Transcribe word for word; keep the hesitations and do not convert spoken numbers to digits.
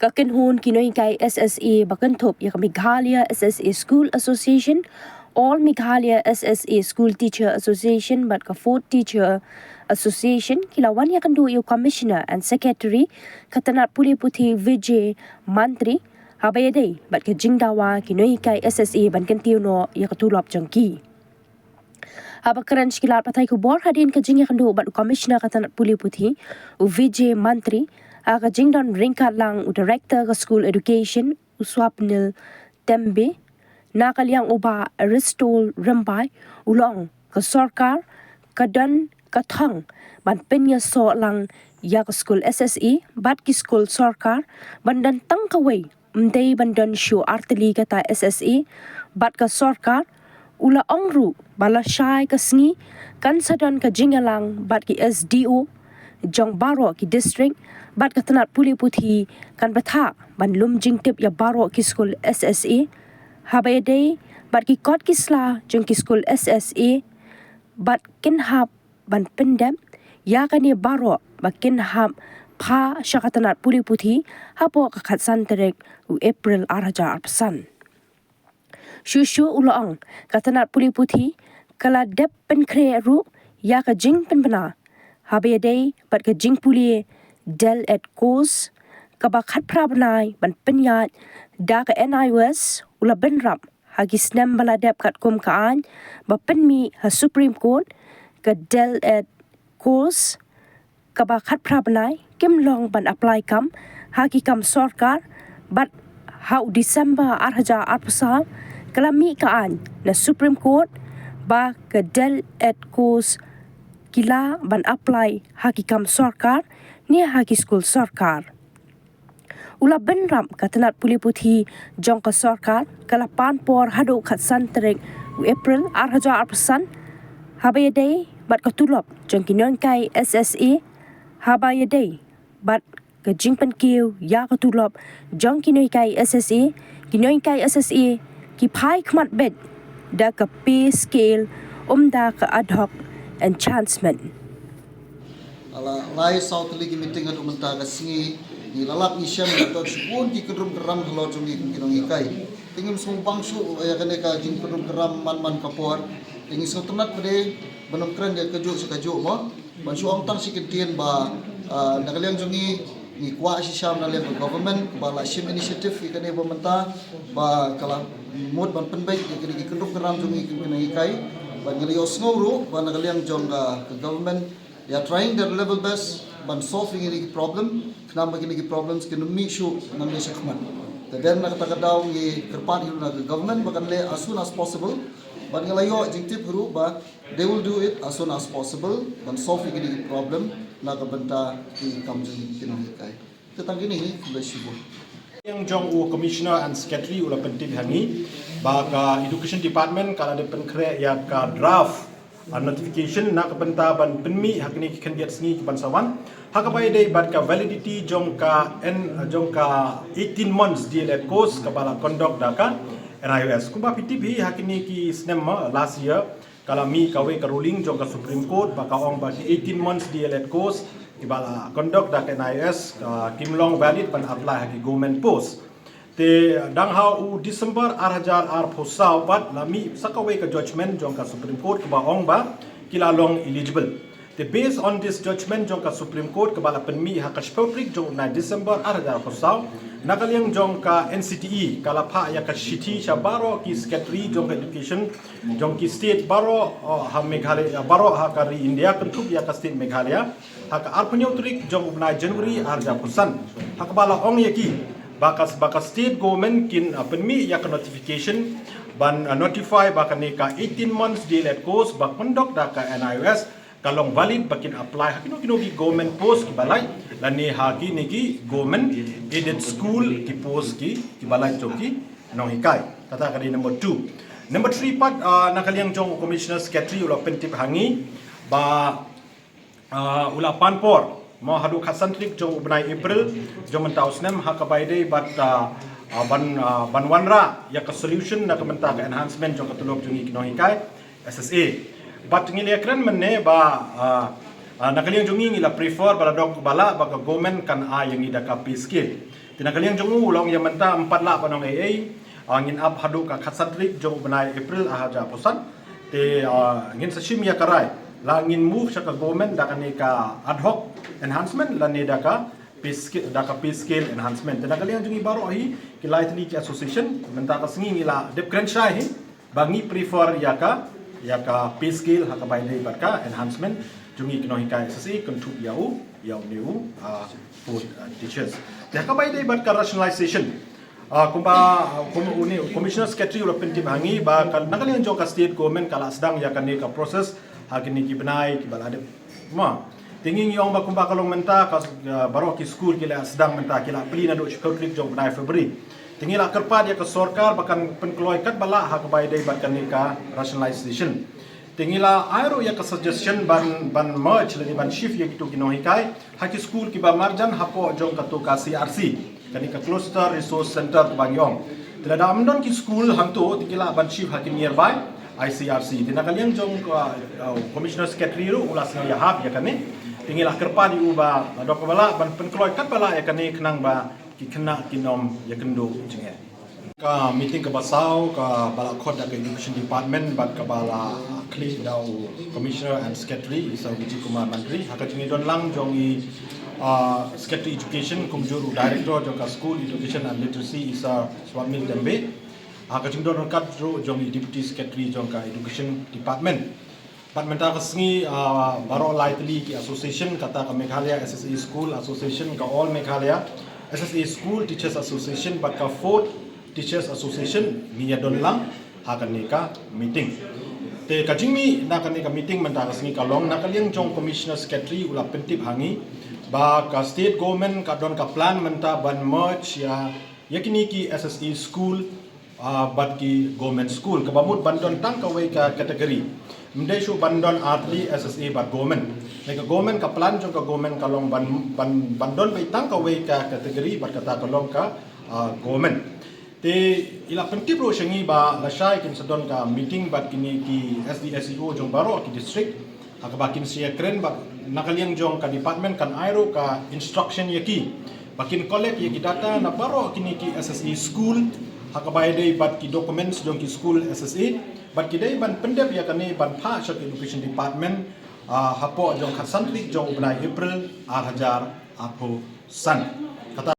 Ka kynhun ki nonghikai S S A ba kynthup ïa ka Meghalaya S S A School Association, All Meghalaya S S A School Teacher Association bad ka Fourth Teacher Association ki la wan ïakynduh ïa u Commissioner and Secretary ka tnat pule puthi Vijay Mantri, haba ïadei bad ka jingdawa ki nonghikai S S A ban kyntiew noh ïa ka tulop jong ki. Haba kren sha ki lad pathai khubor hadien ka jingïakynduh bad u Commissioner ka tnat pule puthi u Vijay Mantri, ha ka jingdon ryngkat lang u Director ka School Education u Swapnil Tembe, na ka liang u Bah Aristol Rymbai, u la ong ka sorkar ka don ka thong ban pynïasoh lang ïa ka skul S S A bad ki skul sorkar ban don tang kawei, ym dei ban don shuh artylli kata S S A bad ka sorkar. U la ong ruh ba lashai ka sngi kan sa don ka jingïalang bad ki S D O jong baroh ki district bad ka tnat pule puthi kan bthah ban lum jingtip ïa baroh ki skul S S A, haba ïadei bad ki kot ki sla jong ki skul S S A bad kin hap ban pyndep ïa kane baroh ba kin hap phah sha ka tnat pule puthi hapoh ka khatsan tarik u April ar hajar arphew san. Shuh shuh u la ong ka tnat pule puthi ka la dep pynkhreh ruh ïa ka jingpynbna haba ïadei bad ka jingpule DELED course kaba khatphra bnai ban pynïaid da ka N I O S. U la bynrap ha ki snem ba la dep katkum ka aiñ ba pynmih ha Supreme Court, ka DELED course kaba khatphra bnai kim long ban apply kam ha ki kam sorkar, bad ha u December ar hajar arphew saw ka la mih ka aiñ na Supreme Court ba ka DELED course ki lah ban apply ha ki kam sorkar ne ha ki skul sorkar. U la bynrap ka tnat pule puthi jong ka sorkar ka la pan por haduh khatsan tarik u April ar hajar arphew san haba ïadei bad ka tulop jong ki nonghikai S S A, haba ïadei bad ka jingpynkiew ïa ka tulop jong ki nonghikai S S A, ki nonghikai S S A ki phai khmat beit da ka pay scale, ym da ka ad hoc enhancement. La lai saw tylli ki meeting haduh mynta ka sngi, ngi la lap ngi shem ngi don shibun ki kyndrum kyndram halor jong ngi kum ki nonghikai. Te ngim sngewbang shuh ïa kane ka jingkyndrum kyndram man man ka por. Te ngi sngewtynnat pat de ban ym kren ïa kajuh sha kajuh mo. Ban shu ong tang shi kyntien ba, ah, na ka liang jong ngi, ngi kwah shisha na liang ka government ba la shim initiative ïa kane ba mynta ba ka la mut ban pynbeit ïa kane ki kyndrum kyndram jong ngi kum ki nonghikai. Ba ngi la ïohsngew ruh ba na ka liang jong ka, ka government they are trying their level best ban solve ïa kine ki problem, khnang ba kine ki problems kin ym mih shuh nangne shakhmat. Te dei na kata ka daw ngi kyrpad hi ruh na ka government ba kan leh as soon as possible. Bad ngi la ïoh jingtip hi ruh ba they will do it as soon as possible ban solve ïa kine ki problem na ka bynta ki kam jong ki nonghikai. Te tang kine hi, khublei shibun. Ïa jong u Commissioner and Secretary u la pyntip ha ngi ba ka Education Department ka la dep pynkhreh ïa ka draft, ah, notification na ka bynta ban pynmih ha kine ki khyndiat sngi ki ban sa wan, ha kaba ïadei bad ka validity jong ka N, jong ka eighteen months D L Ed course kaba la conduct da ka N I O S. Kumba phi tip hi ha kine ki snem, ah, last year ka la mih kawei ka ruling jong ka Supreme Court ba ka ong ba ki eighteen months D L Ed course kiba la conduct da ka N I O S, ah, kim long valid ban apply ha ki government post. Te dang ha u December ar hajar arphew saw pat la mih sa kawei ka judgment jong ka Supreme Court kaba ong ba ki la long eligible. Te based on this judgment jong ka Supreme Court kaba la pynmih ha ka shiphew tarik jong u bnai December ar hajar arphew saw, na ka liang jong ka N C T E ka la phah ïa ka shithi sha baroh ki secretary jong ka education jong ki state baroh, oh, ha Meghalaya, baroh ha ka ri India, kynthup ïa ka state Meghalaya, ha ka arphew hynñiew tarik jong u bnai January ar hajar arphew san, ha kaba la ong ïa ki ba ka, ba ka state government kin, ah, pynmih ïa ka notification ban, ah, notify ba kane ka eighteen months D L Ed course ba conduct da ka N I O S ka long valid ba kin apply ha kino kino ki government post kiba lait lane ha kine ki government aided school ki post ki, kiba lait jong ki nonghikai. Kata ka dei number two. Number three pat, ah, na ka liang jong u Commissioner Secretary u la pyntip ha ngi ba, ah, u la pan por mo haduh khatsan tarik jong u bnai April jong mynta u snem ha kaba ïadei bad, ah, ah, ban, ah, ban wanrah ïa ka solution na ka bynta ka enhancement jong ka tulop jong ngi ki nonghikai S S A. Bad ngi la kren mynne ba, ah, ah, na ka liang jong ngi ngi la prefer ba la dok ba la ba ka government kan ai ïa ngi da ka pay scale. Te na ka liang jong u long ïa mynta ym pat lah ban ong ei ei, ah, ngin ap haduh ka khatsan tarik jong u bnai April ar hajar arphew san. Te, ah, ngin sa shim ïa ka rai, la ngin move sha ka government da kane ka ad hoc enhancement lane da ka pay scale, da ka pay scale enhancement. Te na ka liang jong ngi baroh hi ki lai tylli ki association, mynta ka sngi ngi la dep kren shai hi ba ngi prefer ïa ka, ïa ka pay scale ha kaba ïadei bad ka enhancement jong ngi ki nonghikai S S A, kynthup ïa u, ïa une u, ah, fourth, ah, teachers. Te ha kaba ïadei bad ka rationalization, ah, kumba, ah, kum, une u Commissioner Secretary u la pyntip ha ngi ba ka, na ka liang jong ka state government ka la sdang ïa kane ka process ha kine ki bnai kiba la dep ma. Te ngi ngi ong ba kumba ka long mynta ka, ah, baroh ki skul ki la sdang mynta, ki la plie naduh shiphew tarik jong u bnai February. Te ngi la kyrpad ïa ka sorkar ba kan pynkloi katba lah ha kaba ïadei bad kane ka rationalization. Te ngi la ai ruh ïa ka suggestion ban, ban merge lane ban shift ïa kitu ki nonghikai ha ki skul kiba marjan hapoh jong katu ka C R C, kane ka Cluster Resource Center kaba ngi ong. Te lada ym don ki skul hangtu te ki lah ban shift ha ki nearby I C R C. Te na ka liang jong ka, uh, Commissioner Secretary ruh u la sngew ïahap ïa kane. Te ngi la kyrpad ïa u ba lada kaba lah ban pynkloi katba lah ïa kane khnang ba ki khynnah kin ym ïakynduh jingeh. Ka meeting kaba saw kaba la khot da ka Education Department bad kaba la khlieh da u Commissioner and Secretary i Sir Vijay Kumar Mantri, ha ka jingdon lang jong i, ah, Secretary Education kumjuh ruh Director jong ka School Education and Literacy i Sir Swapnil Tembe, ha ka jingdon ryngkat ruh jong i Deputy Secretary jong ka Education Department. Bad mynta ka sngi, ah, baroh lai tylli ki association, kata ka Meghalaya S S A School Association, ka All Meghalaya S S A School Teachers Association bad ka Fourth Teachers Association ngi ïadon lang ha kane ka meeting. Te ka jingmih na kane ka meeting mynta ka sngi ka long, na ka liang jong Commissioner Secretary u la pyntip ha ngi ba ka state government ka don ka plan mynta ban merge ïa, ïa kine ki S S A school, ah, bad ki government school, kaba mut ban don tang kawei ka category. Ym dei shuh ban don ar tylli S S A bad government. Te ka government, ka plan jong ka government ka long ban, ban, ban don beit tang kawei ka category bad kata ka long ka, ah, government. Te i la pyntip ruh sha ngi ba lashai kin sa don ka meeting bad kine ki S D S E O jong baroh ki district, ha kaba kin sa ïakren bad na ka liang jong ka department kan ai ruh ka instruction ïa ki ba kin collect ïa ki data na baroh kine ki S S A school, ha kaba ïadei bad ki documents jong ki school S S A, bad ki dei ban pyndep ïa kane ban phah sha ka Education Department, ah, hapoh jong ka khatsan tarik jong u bnai April ar hajar arphew san. Kata